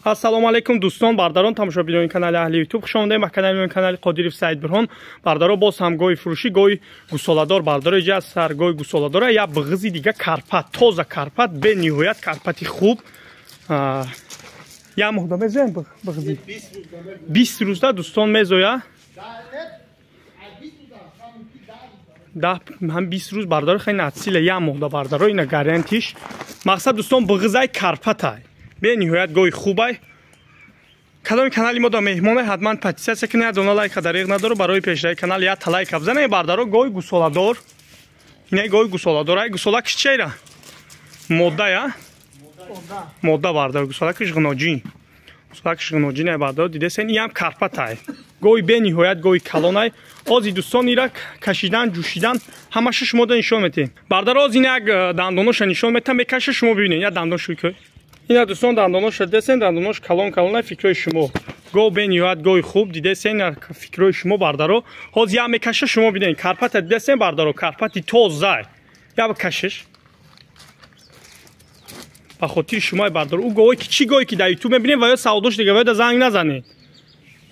Ассалому алайкум дӯстон, бардарон, тамошобинони канали Аҳли Ютуб. Хуш омадед ба канали Қодиров Саид Бурҳон. Бардаро боз ҳам гоҳи фурӯшӣ, гоҳи гусоладор. Бардаро иҷа сар гоҳи гусоладора, я бағизи дига карпат, тоза карпат, бениҳоят карпати хуб. Я моҳда мезоям бағизи? 20 рӯзда дӯстон мезоя. Ҳам 20 рӯз бардаро хеле атсила я моҳда бардаро ина гарантиш. Мақсад дӯстон бағизай карпатай. Бениҳоят гоҳи хубай. Кадоми канали мо да меҳмоне ҳатман подписаться кунед, дона лайка дариғ надору барои пешраи канал я лайка бизанед. Бардаро гоҳи гусоладор. Ина гоҳи гусоладор. Ай гусолакш чера? Мода я? Мода бардаро гусолакш ғноҷин. Гусолакш ғноҷин ай бардаро дидесен иам карпатай. Гоҳи бениҳоят гоҳи калонай. Ози дӯстон ира кашидан, ҷӯшидан ҳамаша шумо да нишон метем. Бардаро оз ина як дандоноша нишон метам, мекаша шумо бибинед. Я дандон шӯй кӯ. Ина дӯстон дандоноша дидесен, дандонош калон калонай фикрҳои шумо. Гоҳ бениҳоят гоҳи хуб дидесен фикрҳои шумо бардаро. Ҳоз я мекаша шумо бинед. Карпата дидесен бардаро, карпати тозай. Я бикашиш. Ба хотири шумо бардаро. Ӯ гоҳе ки чӣ гоҳе ки дар Ютуб мебинем ва ё савдош дига ва ё да занг назанед.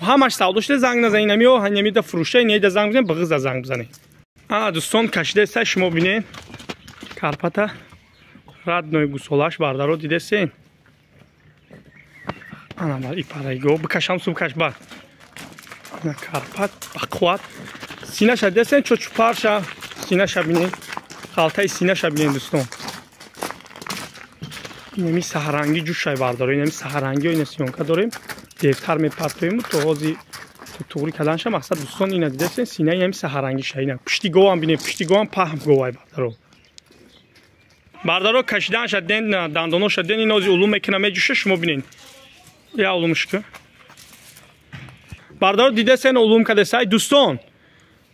Ҳамаш савдош да занг назанед. Намиё ҳамида фурӯша, ина да занг бизанед, бағиз да занг бизанед. Ана дӯстон кашидеса шумо бинед. Карпата радной гусолаш бардаро дидесен. Ана бар ипарайго бикашам су бикаш бар. Ана карпат ба қувват. Синаша дидесен чочупарша, синаша бинед. Халтаи синаша бинед дӯстон. Инами саҳарангӣ ҷӯшай бардаро, инами саҳарангӣ ина съёмка дорем. Дертар мепартоем то ҳози туғри каданша мақсад дӯстон ина дидесен сина инами саҳарангиша ина. Пушти говам бинед, пушти говам паҳм говай бардаро. Бардаро кашиданша ден, дандоноша ден, ин ози улум мекуна меҷӯша шумо бинед. Я улумшка. Бардаро дидесен улум кадесай дӯстон.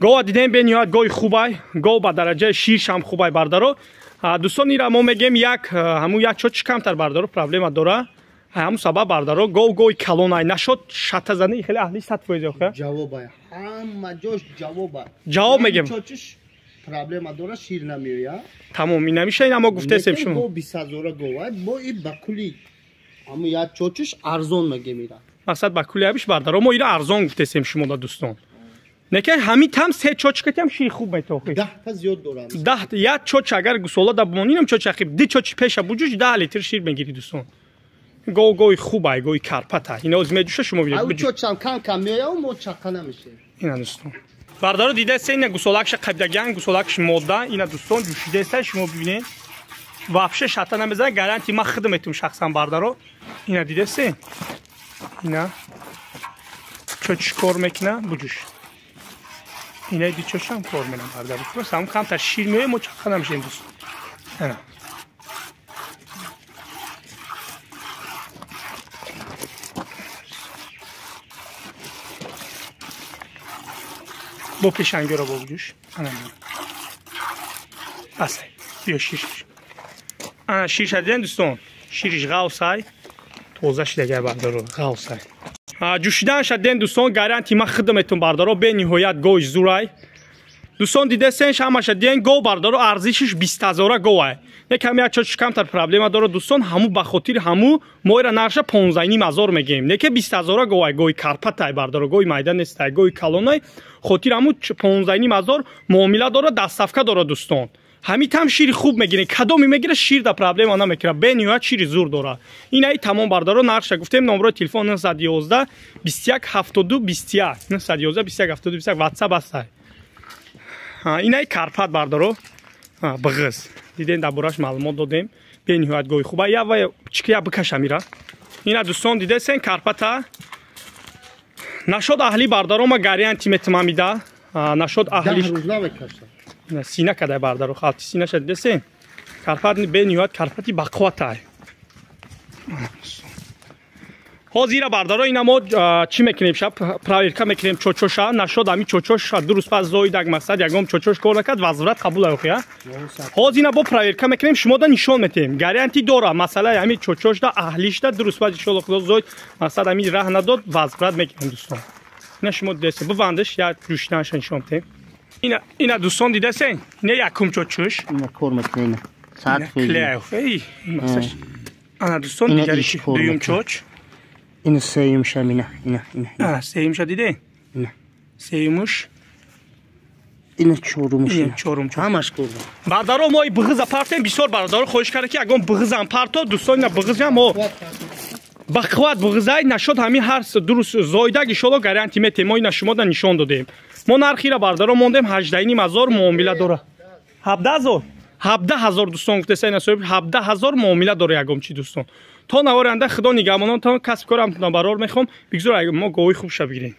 Гова дидем бениҳоят гоҳи хубай, гов ба дараҷаи ширшам хубай бардаро. Дӯстон ира мо мегем як ҳамун як чоч камтар бардаро проблема дора. Ҳамун сабаб бардаро гов гоҳи калонай нашод шата зани хеле аҳли 100% охе. Ҷавобай. Ҳама ҷош ҷавобай. Ҷавоб мегем. Чочиш проблема дора шир намеоя. Тамом инамиша ина мо гуфтесем шумо. Го 20 000 говай бо и ба кули ҳамун як чочиш арзон мегем ира. Мақсад ба кули абиш бардаро мо ира арзон гуфтесем шумо да дӯстон. Неке ҳамин там се чочкатам шири хуб метохи. 10 та зиёд дорам. 10 як чоч агар гусола да бимонинам чоч ахиб ди чоч пеша буҷуш 10 литр шир мегири дӯстон. Гов гоҳи хубай, гоҳи карпата. Ина оз меҷӯша шумо бинед. Ау чочам кам кам меояв мо чақа намешем. Ина дӯстон. Бардаро дидеса ина гусолакша қабдаган, гусолакш мода, ина дӯстон ҷӯшидеса шумо бибинед. Вообще шата намезана, гарантия ма хидм метум шахсан бардаро. Ина дидесе? Ина чоч кор мекуна буҷуш. Ина ди чошам кор менам бардаро. Просто ҳам камтар шир меояд, мо чақа намешем дӯст. Ина. Бо пешангиро бо буҷуш. Ана. Асай. Биё ширш. Ана ширша дидем дӯстон. Шириш ғавсай. Тоза шидагай бардаро, ғавсай. Ҷӯшиданша дидем дӯстон, гарантия ма хидметун бардаро, бениҳоят гоҳи зурай. Дӯстон дидесен ҳамаша дидем гов бардаро арзишиш 20 000 говай. Не ками як чоч камтар проблема дора дӯстон, ҳаму ба хотири ҳаму мо ира нарша 15 500 мегем. Не ке 20 000 говай, гоҳи карпатай бардаро, гоҳи майда нестай, гоҳи калонай. Хотири ҳаму 15 500 муомила дора, доставка дора дӯстон. Ҳамин там шири хуб мегиред. Кадоме мегирад шир да проблема намекунад. Бениҳоят шири зур дорад. Инаи тамом бардаро нархша гуфтем, номрои телефон 911 21 72 21 911 21 72 21 WhatsApp ҳастай. Инаи карпат бардаро бағиз. Дидем дар бораш маълумот додем. Бениҳоят гоҳи хуба. Я ва чикия бикашам ира. Ина дӯстон дидесен карпата. Нашод аҳли бардаро ма гарантия метумамида. Нашод аҳли сина кадай бардаро халти синаша дидесен. Карпат бениҳоят карпати бақувватай. Ҳозира бардаро ина мо чӣ мекунем шаб проверка мекунем чочоша нашод ҳами чочош ду рӯз пас зоидаг мақсад ягон чочош кор накард возврат қабул охия. Ҳозир ина бо проверка мекунем шумо да нишон метем. Гарантия дора масъалаи ҳами чочошда аҳлишда ду рӯз пас иншоалло худо зоид мақсад ҳами раҳ надод возврат мекунем дӯстон. Ина шумо дидесен бивандаш я ҷӯшиданша нишон метем. Ина дӯстон дидесен ина якум чочош. Ина кор мекунем. 100%. Ана дӯстон дигариш дуюм чоч. Ин сеюмша, ина, ина, ина. Сеюмша диде? Ина. Сеюмуш. Ина чорумуш. Ина чорум. Ҳамаш курбон. Бардаро, мо бғиза партем, бисёр бародаро хоҳиш карда, ки ягон бғизам парто. Дӯстон, ина бғизам мо ба қувват бғизай нашуд, ҳамин ҳар дуруст зоидаг, иншолло, гарантия метем. Мо ина шумода нишон додем. Мо нархира, бардаро, мондем 18,5 ҳазор, муомила дора. 17 ҳазор, 17 ҳазор, дӯстон, гуфтеса ина соҳиб, 17 ҳазор, муомила дора ягон чи. Дӯстон, то навори оянда Худо нигаҳбононтон, касб корам барор мехоҳам. Бигзор мо гови хубша бигирем.